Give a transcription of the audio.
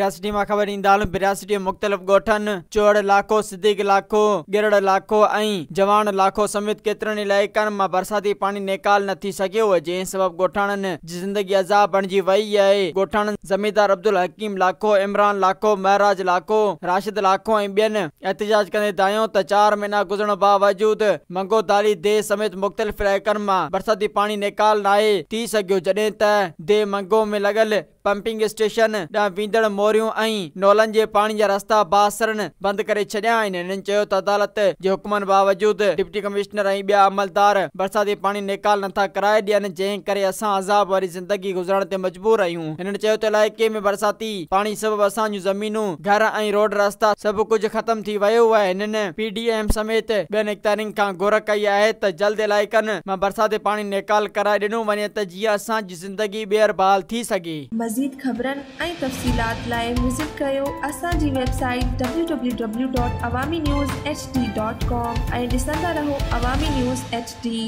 ڀرياسٽي مان خبر ڏيندا هلون ڀرياسٽي جي مختلف ڳوٺن چوهڙ لاکو، صديق لاکو، ڳرڙ لاکو ۽ جواڻ لاکو سميت ڪيترن علائقن مان برساتي پاڻي نيڪال نه ٿي سگهيو جنهن سبب ڳوٺاڻن جي زندگي عذاب بڻجي وئي آهي. ڳوٺاڻن زميندار عبدالحڪيم لاکو، عمران لاکو، مهراج لاکو، راشد لاکو ۽ ٻين احتجاج ڪندي دانهيو ته چار مهينا گذرڻ باوجود منگو دالي ديهه سميت مختلف علائقن مان برساتي پاڻي نيڪال ناهي ٿي سگهيو جڏهن ته ديهه منگو ۾ لڳل پمپنگ اسٽيشن ڏانهن ويندڙ موريون ۽ نولن جي پاڻي جا رستا بااثرن بند ڪري ڇڏيا آهن. هنن چيو ته عدالت جي حڪمن باوجود ڊپٽي ڪمشنر ۽ ٻيا عملدار برساتي پاڻي نيڪال نٿا ڪرائي ڏين جنهن ڪري اسان عذاب واري زندگي گذارڻ تي مجبور آهيون. هنن چيو ته علائقي ۾ برساتي پاڻي سبب اسان جون زمينون، گهر ۽ روڊ رستا سڀ ڪجهه ختم ٿي ويو آهي. هنن پي ڊي ايم سميت ٻين اختيارين کان گهر ڪئي آهي ته جلد علائقن مان برساتي پاڻي نيڪال ڪرائي ڏنو وڃي ته جيئن اسان جي زندگي ٻيهر بحال ٿي سگهي. مزيد خبرن ۽ تفصيلات لاء وزٽ ڪريو اسان جي website W W W dot Awami news H D dot com ۽ ڏسندا رهو عوامي نيوز ايڇ ڊي.